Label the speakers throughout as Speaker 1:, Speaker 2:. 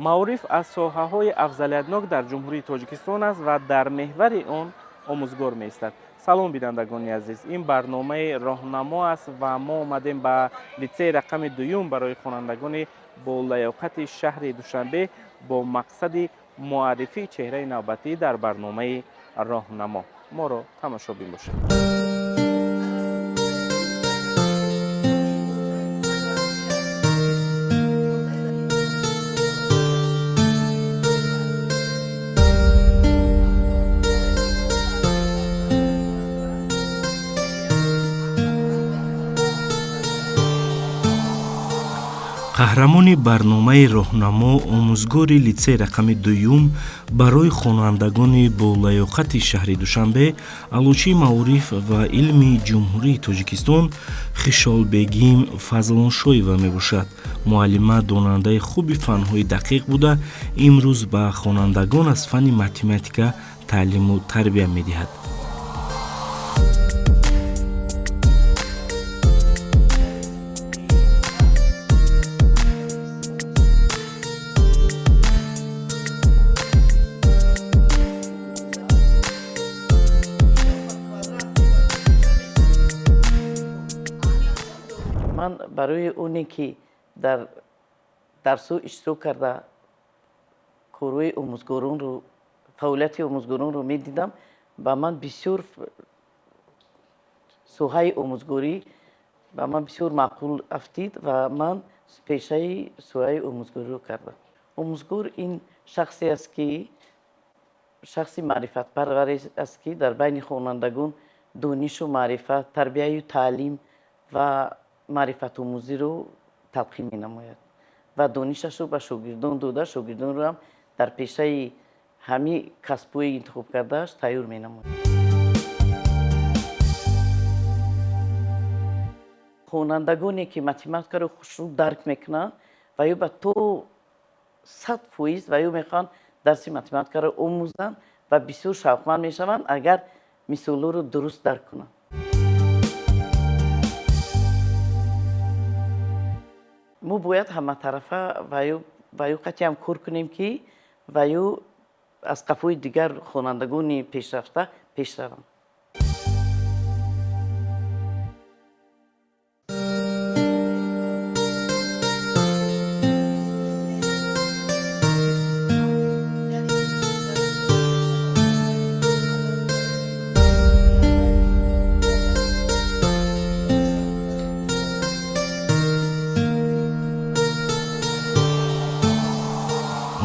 Speaker 1: Маориф аз соҳаҳои афзалиятнок дар Ҷумҳурии Тоҷикистон аст ва дар меҳвари он омӯзгор меистад. Салом, бинандагони азиз, ин барномаи роҳнамо аст ва мо омадем ба литсеи рақами дуюм барои хонандагони бо лаёқати шаҳри Душанбе бо мақсади муаррифии чеҳраи навбатӣ дар барномаи роҳнамо. Моро тамошобин бошед.
Speaker 2: Қаҳрамони барномаи роҳнамо омӯзгори литсеи рақами дуюм барои хонандагони болаёқати шаҳри Душанбе, аълочии маориф ва илми Ҷумҳурии Тоҷикистон Хишолбегим Фазлоншоева мебошад. Муаллима донандаи хуби фанҳои дақиқ буда, имрӯз ба хонандагон аз фанни математика таълиму тарбия медиҳад.
Speaker 3: Ман барои оне ки дар дарсҳо иштирок карда корҳои омӯзгоронро, фаъолияти омӯзгоронро медидам, ба ман бисёр соҳаи омӯзгорӣ ба ман бисёр маъқул афтид ва ман пешаи соҳаи омӯзгориро кардам. Омӯзгор ин шахсе аст ки шахси маърифатпарваре аст ки дар байни хонандагон донишу маърифат, тарбияю таълим ва маърифатомӯзиро талқин менамояд ва донишашро ба шогирдон дода, шогирдонро ҳам дар пешаи ҳамин касбҳои интихоб кардааш тайёр менамояд. Хонандагоне ки математикаро хушрӯ дарк мекунанд ва ё ба то 100% ва ё мехоҳанд дарси математикаро омӯзанд ва бисёр шавқманд мешаванд, агар мисолҳоро дуруст дарк кунанд. Мо бояд ҳаматарафа ва ё қатъи ҳам кор кунем ки ва ё аз қафои дигар хонандагони пешрафта пеш раванд.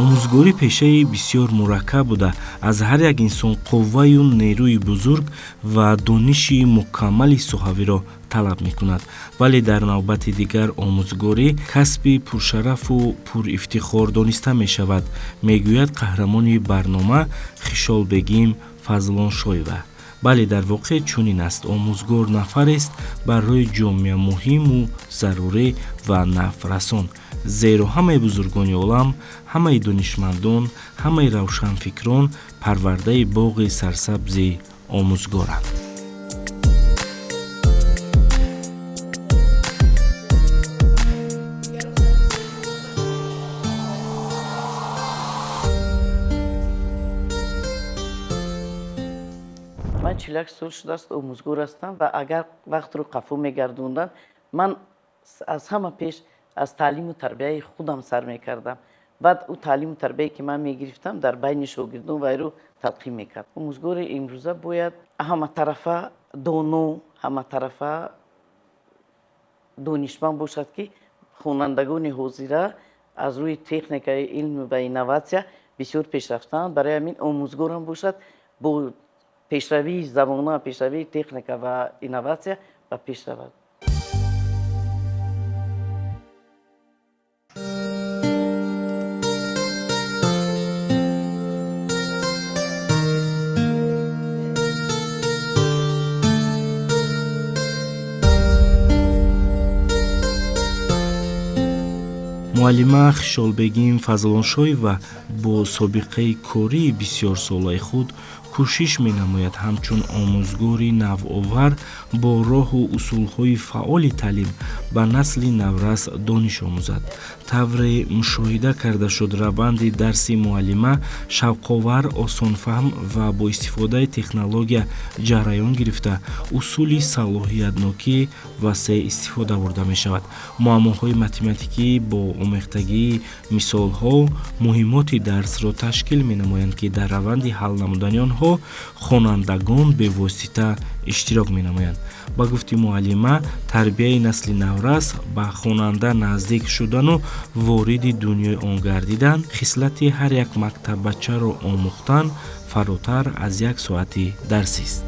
Speaker 2: Омӯзгорӣ пешаи бисёр мураккаб буда, аз ҳар як инсон қувваю нерӯи бузург ва дониши мукаммали соҳавиро талаб мекунад. Вале дар навбати дигар омӯзгорӣ касби пуршарафу пурифтихор дониста мешавад, мегӯяд қаҳрамони барнома Хишолбегим Фазлоншоева. Бале, дар воқеъ чунин аст. Омӯзгор нафарест барои ҷомеа муҳиму зарурӣ ва нафрасон, зеро ҳамаи бузургони олам, ҳамаи донишмандон, ҳамаи равшанфикрон парвардаи боғи сарсабзи омӯзгоранд.
Speaker 3: Ман 41 сол шудааст омӯзгор ҳастам ва агар вақтро қафо мегардондам, ман аз ҳама пеш аз таълиму тарбияи худам сар мекардам. Баъд ӯ таълиму тарбияе ки ман мегирифтам дар байни шогирдон вайро талқин мекард. Омӯзгори имрӯза бояд ҳаматарафа доно, ҳаматарафа донишманд бошад ки хонандагони ҳозира аз рӯи техникаи илм ва инноватсия бисёр пешрафтаанд. Барои ҳамин омӯзгорам бошад бо пешравии замона, пешравии техника ва инноватсия ба пеш равад.
Speaker 2: Муаллима Хишолбегим Фазлоншоева бо собиқаи кории бисёрсолаи худ Кӯшиш менамояд ҳамчун омӯзгори навовар бо роҳу усулҳои фаъоли таълим ба насли наврас дониш омӯзад. Тавре мушоҳида карда шуд, раванди дарси муаллима шавқовар, осонфаҳм ва бо истифодаи технология ҷараён гирифта, усули салоҳиятнокӣ васеъ истифода бурда мешавад. Муаммоҳои математикӣ бо омехтагии мисолҳо муҳиммоти дарсро ташкил менамоянд, ки дар раванди ҳал намудани онҳо хонандагон бевосита иштирок менамоянд. Ба гуфти муаллима, тарбияи насли наврас, ба хонанда наздик шудану вориди дунёи он гардидан, хислати ҳар як мактаббачаро омӯхтан фаротар аз як соати дарсист.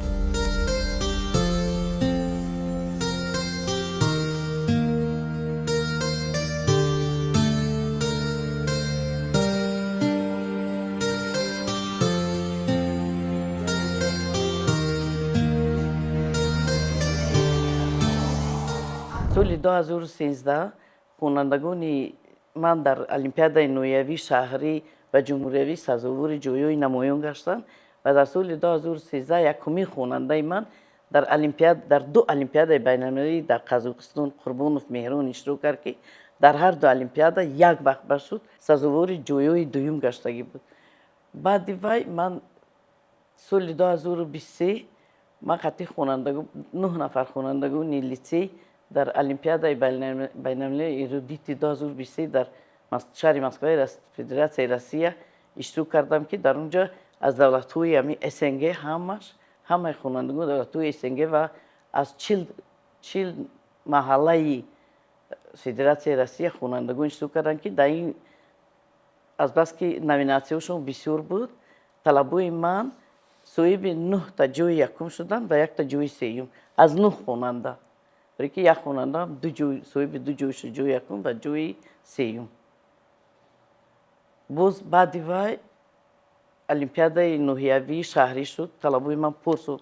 Speaker 3: Соли 2013 хонандагони ман дар олимпиадаи ноҳиявӣ, шаҳрӣ ва ҷумҳуриявӣ сазовори ҷойҳои намоён гаштанд ва дар соли 2013 якумин хонандаи ман дар ду олимпиадаи байналмилалӣ дар Қазоқистон Қурбонов Меҳрон иштирок кард, ки дар ҳар ду олимпиада як вақт башуд сазовори ҷойҳои дуюм гаштагӣ буд. Баъди вай ман соли 2023 ман қатъи хонандагон, нӯҳ нафар хонандагони литсей дар олимпиадаи байналмилалии Эрудити 2023 дар шаҳри Москваи Федератсияи Россия иштирок кардам, ки дар он ҷо аз давлатҳои ҳамин СНГ ҳамаш, ҳамаи хонандагон давлатҳои СНГ ва аз 40 маҳаллаи Федератсияи Россия хонандагон иштирок карданд, ки дар ин азбаски номинатсияҳошон бисёр буд, талабои ман соҳиби нӯҳта ҷои якум шуданд ва якта ҷои сеюм аз нӯҳ хонанда, барои ки як хонанда соҳиби ду ҷой шуд, ҷои якум ва ҷои сеюм. Боз баъди вай олимпиадаи ноҳиявии шаҳрӣ шуд, талабои ман порсол,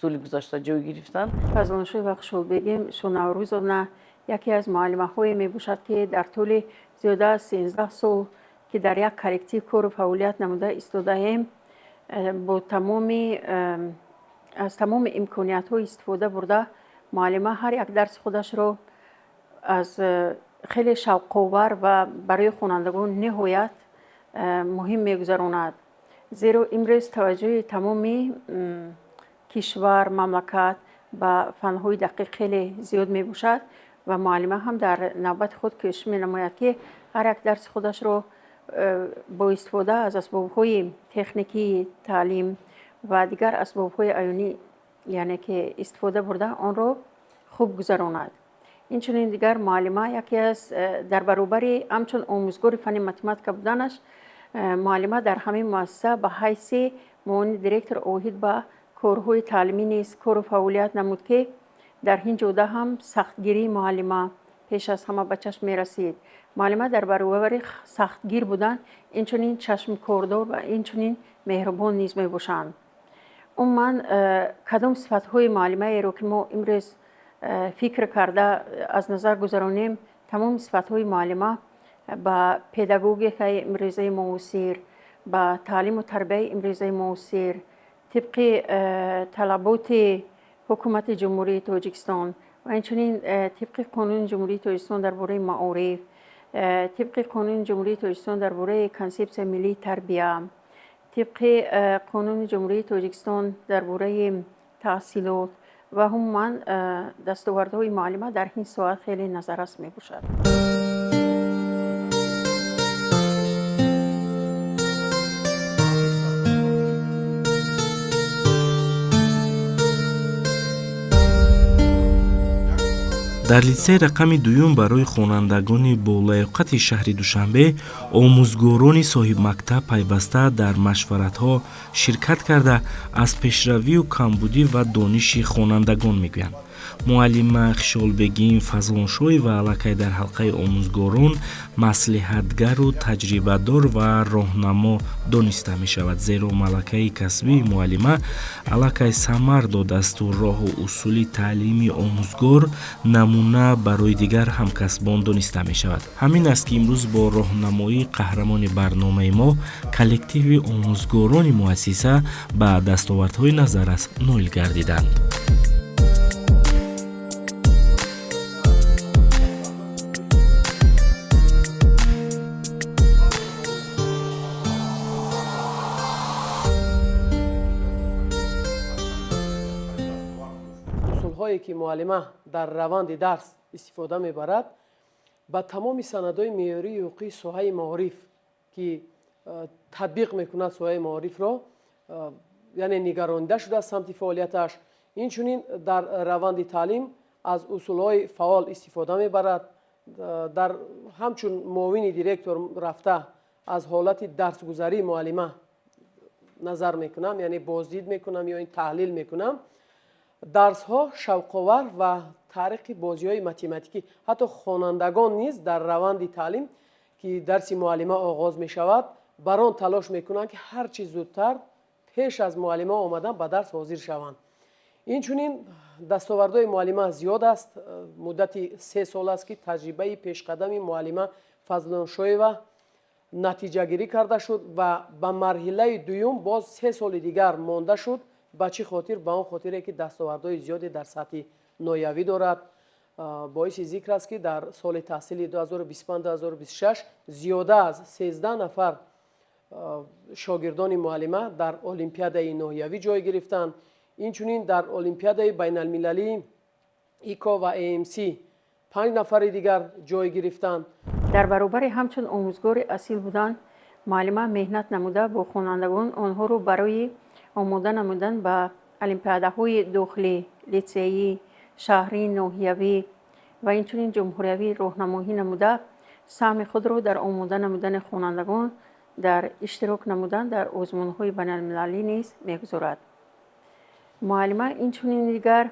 Speaker 3: соли гузашта ҷой гирифтанд.
Speaker 4: Фазлоншоева Хушҳолбегим Шонаврӯзовна яке аз муаллимаҳое мебошад, ки дар тӯли зиёда аз 13 сол, ки дар як коллектив кору фаъолият намуда истодаем, бо тамоми аз тамоми имкониятҳо истифода бурда, муаллима ҳар як дарси худашро аз хеле шавқовар ва барои хонандагон ниҳоят муҳим мегузаронад. Зеро имрӯз таваҷҷӯҳи тамоми кишвар, мамлакат ба фанҳои дақиқ хеле зиёд мебошад ва муаллима ҳам дар навбати худ кӯшиш менамояд, ки ҳар як дарси худашро бо истифода аз асбобҳои техникии таълим ва дигар асбобҳои аёнӣ, яъне ки истифода бурда, онро хуб гузаронад. Инчунин дигар муаллима яке аз дар баробари ҳамчун омӯзгори фанни математика буданаш, муаллима дар ҳамин муассиса ба ҳайси муовини директор оид ба корҳои таълимӣ низ кору фаъолият намуд, ки дар ин ҷода ҳам сахтгирии муаллима пеш аз ҳама ба чашм мерасид. Муаллима дар баробари сахтгир будан, инчунин чашмкордор ва инчунин меҳрубон низ мебошанд. Умуман, кадом сифатҳои муаллимаеро ки мо имрӯз фикр карда аз назар гузаронем, тамоми сифатҳои муаллима ба педагогикаи имрӯзаи муосир, ба таълиму тарбияи имрӯзаи муосир, тибқи талаботи ҳукумати Ҷумҳурии Тоҷикистон ва инчунин тибқи Қонуни Ҷумҳурии Тоҷикистон дар бораи маориф, тибқи Қонуни Ҷумҳурии Тоҷикистон дар бораи консепсияи миллии тарбия, тибқи Қонуни Ҷумҳурии Тоҷикистон дар бораи таҳсилот ва умуман дастовардҳои муаллима дар ин соат хеле назаррас мебошад.
Speaker 2: Дар литсей рақами дуюм барои хонандагони болаёқати шаҳри Душанбе омӯзгорони соҳибмактаб пайваста дар машваратҳо ширкат карда, аз пешравию камбудӣ ва дониши хонандагон мегӯянд. Муаллима Хишолбегим Фазлоншоева аллакай дар ҳалқаи омӯзгорон маслиҳатгару таҷрибадор ва роҳнамо дониста мешавад, зеро малакаи касбии муаллима аллакай самар додаасту роҳу усули таълими омӯзгор намуна барои дигар ҳамкасбон дониста мешавад. Ҳамин аст, ки имрӯз бо роҳнамоии қаҳрамони барномаи мо коллективи омӯзгорони муассиса ба дастовардҳои назаррас ноил гардиданд.
Speaker 5: Усулҳое ки муаллима дар раванди дарс истифода мебарад, ба тамоми санадҳои меъёрии ҳуқуқии соҳаи маориф, ки татбиқ мекунад соҳаи маорифро, яъне нигаронида шудааст самти фаъолияташ. Инчунин дар раванди таълим аз усулҳои фаъол истифода мебарад. Дар ҳамчун муовини директор рафта аз ҳолати дарсгузарии муаллима назар мекунам, яъне боздид мекунам ё ин таҳлил мекунам. Дарсҳо шавқовар ва тариқи бозиҳои математикӣ, ҳатто хонандагон низ дар раванди таълим, ки дарси муаллима оғоз мешавад, бар он талош мекунанд, ки ҳар чӣ зудтар пеш аз муаллима омадан ба дарс ҳозир шаванд. Инчунин дастовардҳои муаллима зиёд аст. Муддати 3 сол аст, ки таҷрибаи пешқадами муаллима Фазлоншоева натиҷагирӣ карда шуд ва ба марҳилаи дуюм боз 3 соли дигар монда шуд. Ба чӣ хотир? Ба он хотире, ки дастовардҳои зиёде дар сатҳи ноҳиявӣ дорад. Боиси зикр аст, ки дар соли таҳсили 2025-2026 зиёда аз 13 нафар шогирдони муаллима дар олимпиадаи ноҳиявӣ ҷой гирифтанд. Инчунин дар олимпиадаи байналмилалии ИКО ва АМС 5 нафари дигар ҷой гирифтанд.
Speaker 4: Дар баробари ҳамчун омӯзгори асил будан, муаллима меҳнат намуда бо хонандагон онҳоро барои омода намудан ба олимпиадаҳои дохилӣ, литсеӣ, шаҳрӣ, ноҳиявӣ ва инчунин ҷумҳуриявӣ роҳнамоӣ намуда, саҳми худро дар омода намудани хонандагон дар иштирок намудан дар озмунҳои байналмилалӣ низ мегузорад. Муаллима инчунин дигар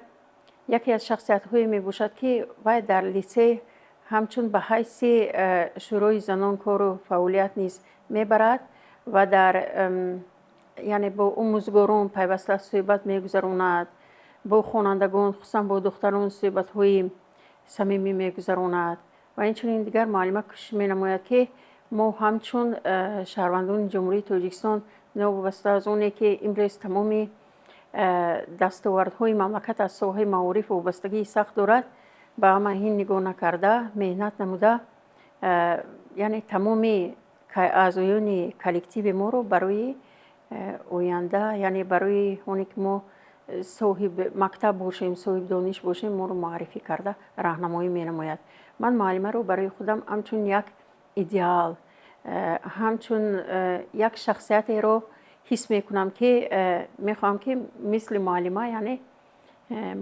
Speaker 4: яке аз шахсиятҳое мебошад, ки вай дар литсей ҳамчун ба ҳайси шӯрои занон кору фаъолият низ мебарад ва дар яъне бо омӯзгорон пайваста суҳбат мегузаронад, бо хонандагон, хусусан бо духтарон суҳбатҳои самимӣ мегузаронад. Ва инчунин дигар муаллима кӯшиш менамояд, ки мо ҳамчун шаҳрвандони Ҷумҳурии Тоҷикистон, новобаста аз оне ки имрӯз тамоми дастовардҳои мамлакат аз соҳаи маориф вобастагии сахт дорад, ба ҳама ин нигоҳ накарда, меҳнат намуда, яъне тамоми аъзоёни коллективи моро барои оянда, яъне барои оне ки мо соҳиб мактаб бошем, соҳиб дониш бошем, моро муаррифӣ карда роҳнамоӣ менамояд. Ман муаллимаро барои худам ҳамчун як идеал, ҳамчун як шахсиятеро ҳис мекунам, ки мехоҳам, ки мисли муаллима, яъне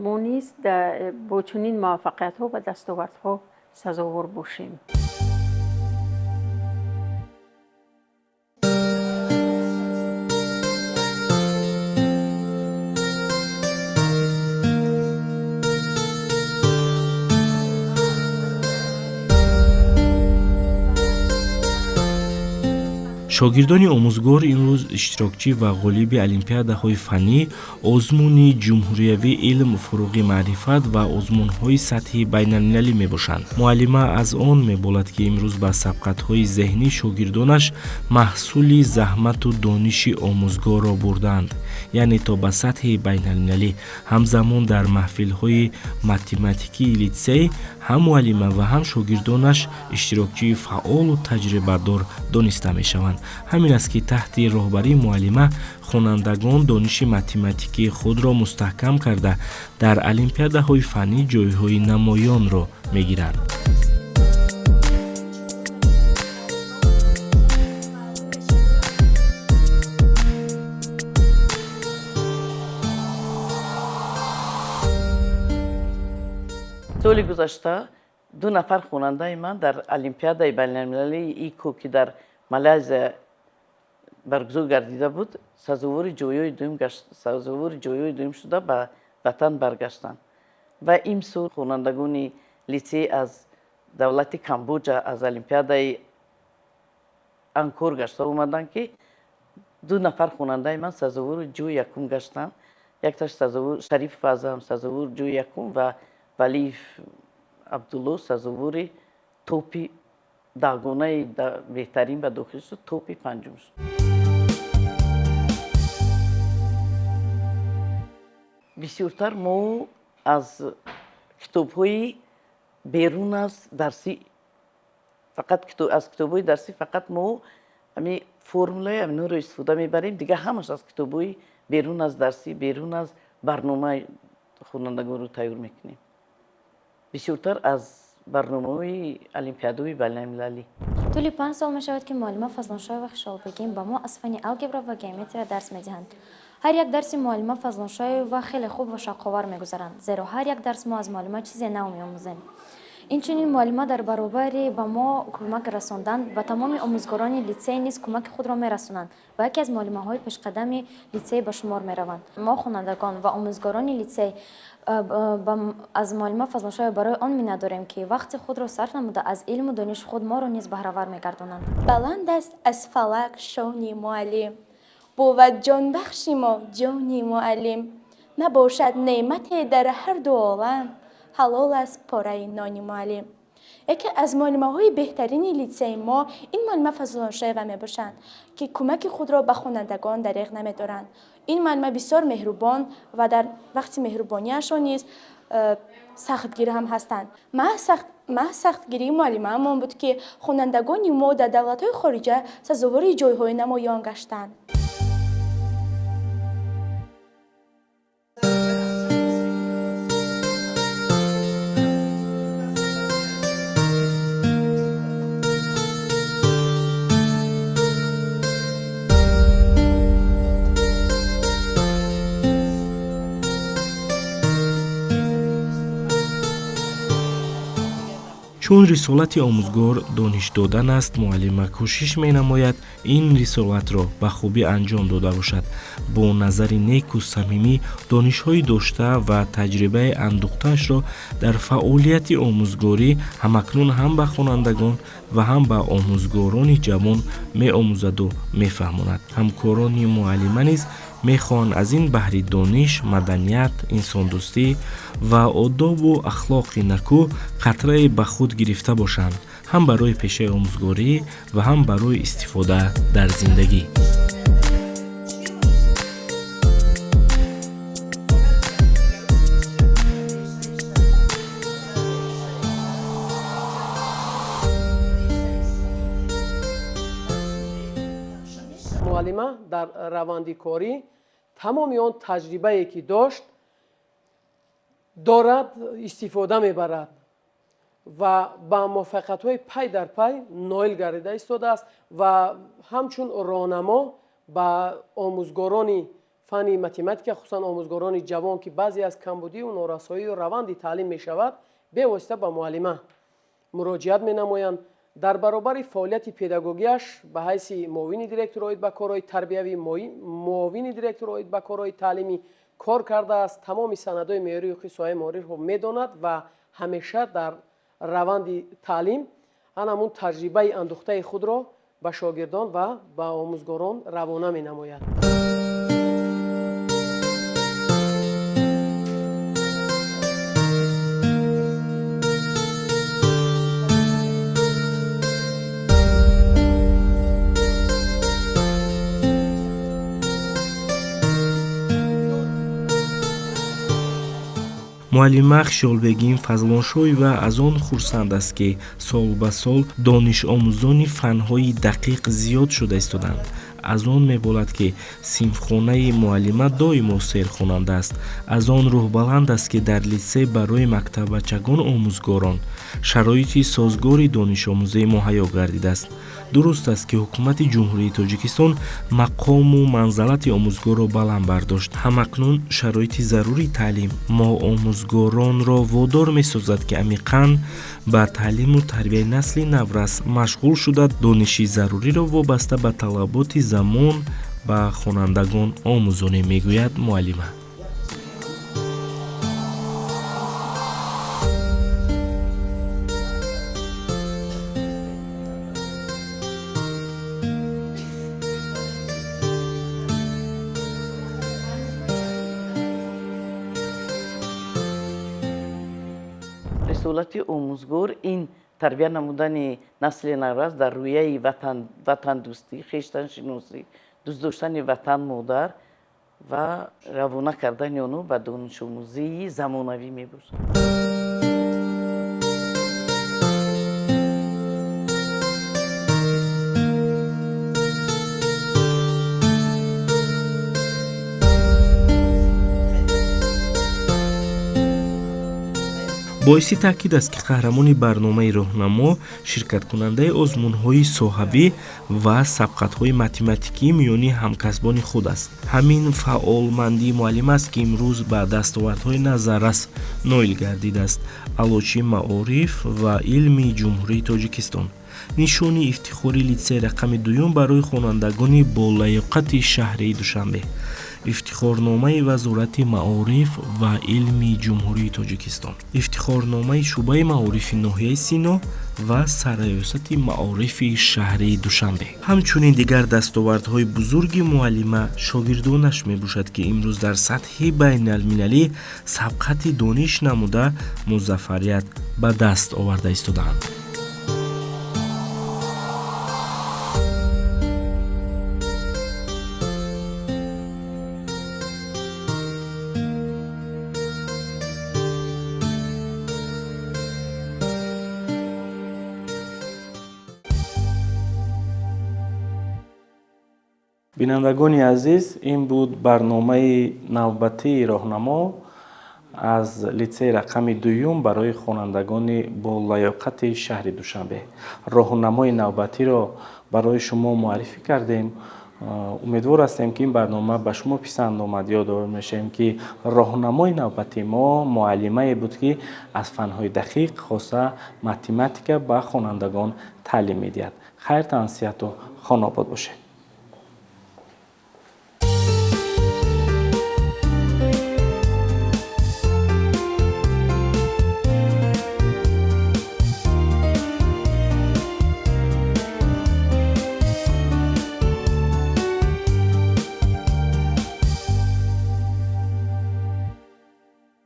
Speaker 4: мо низ бо чунин муваффақиятҳо ва дастовардҳо сазовор бошем.
Speaker 2: Шогирдони омӯзгор имрӯз иштирокчӣ ва ғолиби олимпиадаҳои фаннӣ, озмуни ҷумҳуриявии илм, фуруғи маърифат ва озмунҳои сатҳи байналмилалӣ мебошанд. Муаллима аз он меболад, ки имрӯз ба сабқатҳои зеҳнӣ шогирдонаш маҳсули заҳмату дониши омӯзгорро бурдаанд, яъне то ба сатҳи байналмилалӣ. Ҳамзамон дар маҳфилҳои математикии литсей ҳам муаллима ва ҳам шогирдонаш иштирокчии фаъолу таҷрибадор дониста мешаванд. Ҳамин аст, ки таҳти роҳбарии муаллима хонандагон дониши математикии худро мустаҳкам карда, дар олимпиадаҳои фаннӣ ҷойҳои намоёнро мегиранд.
Speaker 3: Соли гузашта 2 нафар хонандаи ман дар олимпиадаи байналмилалии ИКО, ки дар Малайзия баргузор гардида буд, сазовори ҷойҳои дуюм шуда ба ватан баргаштанд. Ва имсол хонандагони литсей аз давлати Камбоҷа аз олимпиадаи Анкор гашта омаданд, ки 2 нафар хонандаи ман сазовори ҷои якум гаштанд. Якташ сазовор Шарифов Азам сазовор ҷои якум ва Валиев Абдулло сазовори топи даҳгонаи беҳтарин ба дохил шуд, топи панҷум шуд. Бисёртар мо аз китобҳои берун аз дарсӣ, фақат аз китобҳои дарсӣ фақат мо ҳами формулаи ҳаминҳоро истифода мебарем, дигар ҳамаш аз китобҳои берун аз дарсӣ, берун аз барномаи хонандагонро тайёр мекунем. Бисёртар аз барномаҳои олимпиадаҳои байналмилалӣ.
Speaker 6: Тӯли 5 сол мешавад, ки муаллима Фазлоншоева Хишолбегим ба мо аз фанни алгебра ва геометрия дарс медиҳанд. Ҳар як дарси муаллима Фазлоншоева хеле хуб ва шавқовар мегузаранд, зеро ҳар як дарс мо аз муаллима чизе нав меомӯзем. Инчунин муаллима дар баробари ба мо кӯмак расондан ба тамоми омӯзгорони литсей низ кӯмаки худро мерасонанд ва яке аз муаллимаҳои пешқадами литсей ба шумор мераванд. Мо хонандагон ва омӯзгорони литсей аз муаллима Фазлоншоева барои он миннатдорем, ки вақти худро сарф намуда аз илму дониши худ моро низ баҳравар мегардонанд.
Speaker 7: Баланд аст аз фалак шони муаллим, бувад ҷонбахши мо ҷони муаллим. Набошад неъмате дар ҳар ду олам, ҳалол аст пораи нони муаллим. Яке аз муаллимаҳои беҳтарини литсеи мо ин муаллима Фазлоншоева мебошанд, ки кӯмаки худро ба хонандагон дареғ намедоранд. Ин муаллима бисёр меҳрубон ва дар вақти меҳрубонияшон низ сахтгир ҳам ҳастанд. Маҳз сахтгирии муаллимаамон буд, ки хонандагони мо дар давлатҳои хориҷа сазовори ҷойҳои намоён гаштанд.
Speaker 2: Чун рисолати омӯзгор дониш додан аст, муаллима кӯшиш менамояд ин рисолатро ба хубӣ анҷом дода бошад. Бо назари неку самимӣ донишҳои дошта ва таҷрибаи андӯхтаашро дар фаъолияти омӯзгорӣ ҳамакнун ҳам ба хонандагон ва ҳам ба омӯзгорони ҷавон меомӯзаду мефаҳмонад. Ҳамкорони муаллима низ мехоҳанд аз ин баҳри дониш, маданият, инсондӯстӣ ва одобу ахлоқи накӯ қатрае ба худ гирифта бошанд, ҳам барои пешаи омӯзгорӣ ва ҳам барои истифода дар зиндагӣ.
Speaker 5: Муаллима дар раванди корӣ тамоми он таҷрибае ки дошт дорад, истифода мебарад ва ба муваффақиятҳои пай дар пай ноил гардида истодааст ва ҳамчун роҳнамо ба омӯзгорони фанни математика, хусусан омӯзгорони ҷавон, ки баъзе аз камбудию норасоию раванди таълим мешавад, бевосита ба муаллима муроҷиат менамоянд. Дар баробари фаъолияти педагогиаш ба ҳайси муовини директор оид ба корҳои тарбиявӣ, муовини директор оид ба корҳои таълимӣ кор кардааст. Тамоми санадҳои меъёрии ҳуқуқи соҳаи маорифро медонад ва ҳамеша дар раванди таълим ҳамон таҷрибаи андӯхтаи худро ба шогирдон ва ба омӯзгорон равона менамояд.
Speaker 2: Муаллима Хишолбегим Фазлоншоева аз он хурсанд аст, ки сол ба сол донишомӯзони фанҳои дақиқ зиёд шуда истоданд. Аз он меболад, ки синфхонаи муаллима доимо серхонанда аст. Аз он рӯҳбаланд аст, ки дар литсей барои мактаббачагон омӯзгорон шароити созгори донишомӯзӣ муҳайё гардидааст. Дуруст аст, ки ҳукумати Ҷумҳурии Тоҷикистон мақому манзалати омӯзгорро баланд бардошт. Ҳамакнун шароити зарурии таълим мо омӯзгоронро водор месозад, ки амиқан ба таълиму тарбияи насли наврас машғул шуда, дониши заруриро вобаста ба талаботи замон ба хонандагон омӯзонем, мегӯяд муаллима.
Speaker 3: Рисолати омӯзгор ин тарбия намудани насли наврас дар рӯяи ватандӯстӣ, хештаншиносӣ, дӯст доштани ватан модар ва равона кардани онҳо ба донишомӯзии замонавӣ мебошад.
Speaker 2: Боиси таъкид аст, ки қаҳрамони барномаи роҳнамо ширкаткунандаи озмунҳои соҳавӣ ва сабқатҳои математикӣ миёни ҳамкасбони худ аст. Ҳамин фаъолмандии муаллим аст, ки имрӯз ба дастовардҳои назаррас ноил гардидааст. Аълочии маориф ва илми Ҷумҳурии Тоҷикистон, нишони ифтихори литсей рақами дуюм барои хонандагони болаёқати шаҳри Душанбе, ифтихорномаи Вазорати маориф ва илми Ҷумҳурии Тоҷикистон, ифтихорномаи шӯъбаи маорифи ноҳияи Сино ва сарраёсати маорифи шаҳри Душанбе. Ҳамчунин дигар дастовардҳои бузурги муаллима шогирдонаш мебошад, ки имрӯз дар сатҳи байналмилалӣ сабқати дониш намуда музаффарият ба даст оварда истодаанд.
Speaker 1: Бинандагони азиз, ин буд барномаи навбатии роҳнамо аз литсеи рақами дуюм барои хонандагони болаёқати шаҳри Душанбе. Роҳнамои навбатиро барои шумо муаррифӣ кардем. Умедвор ҳастем, ки ин барнома ба шумо писанд омад. Ёдовар мешавем, ки роҳнамои навбати мо муаллимае буд, ки аз фанҳои дақиқ, хоса математика ба хонандагон таълим медиҳад. Хайр, тансиҳату хонобод бошед.